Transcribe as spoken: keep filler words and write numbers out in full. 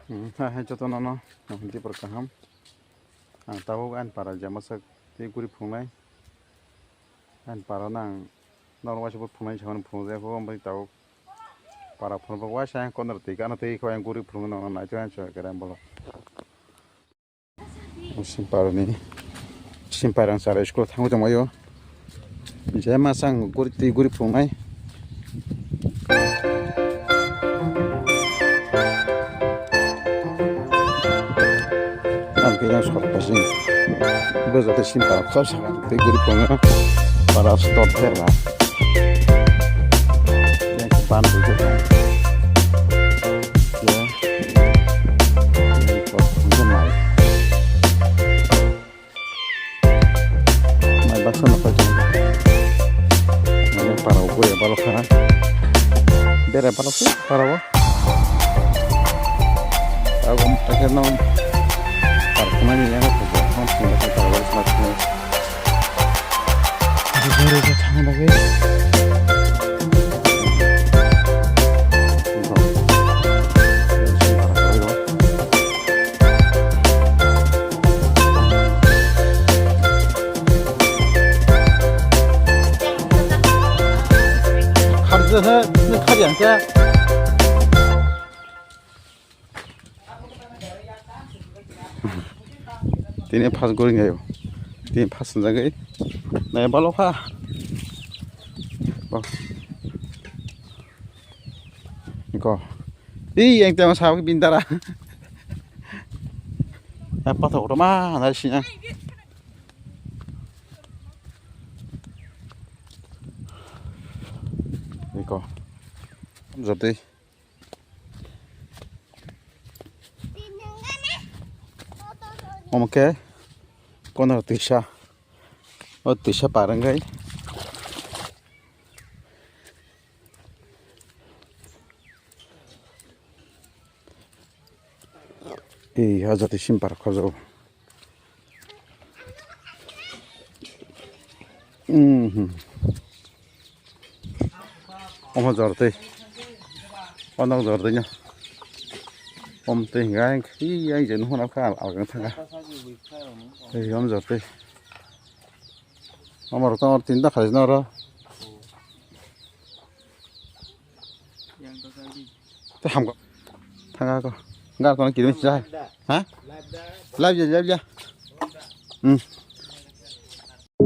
Hmm, hai, hai, jotono no, no, Dipor kaham. Ang tabuk ani para je masa tei guri phunuknai. Ani para no ang norok waisa bo phunuknai, sakno phunukjak, omo tabuk para phunukjak, waisa ang konor twi gana twi khe ang guri phunuknai, norok nai twi ang chwrai khe ang bolok. Sim parani, sim parang sara school thangwi tongmaio. Je masa ang guri twi guri phunuknai. Ang khe yang sor pasing. Bo jate sim para khop sakha twi guri phunuknai. Para stop thela. Yang ban twi. Ya. Mai. Mai baksa no paitong. Mai para ugure balok khana. Bere balok se para o. Agom akhir no. Para khana ni yang ko ko. Hon sing ko para o. Thangna bagwi. Kharjaha, nini kharjang khe. Tini phas gori ngayo. Tini phas jagwi. Nai balo kha. Bo. Iko. Ih, yang tema sabak bintara. Apa tau roma nai sinya. Iko. Jati. Omo khe kono twisa, o twisa par wngwi. Ei, o jati sim par khorjago. Mhm. Omo jor twi. Ono jor twi no. Om twi hwnka hwnkhe yang je nuhuna kha algang thangkha. Ei, om jor twi. Omo rok tamo tinta khalai noro. Te hamko. Thanga ko. Gar kono kiri misi jai. Ha? Live ja, live ja. Hmm.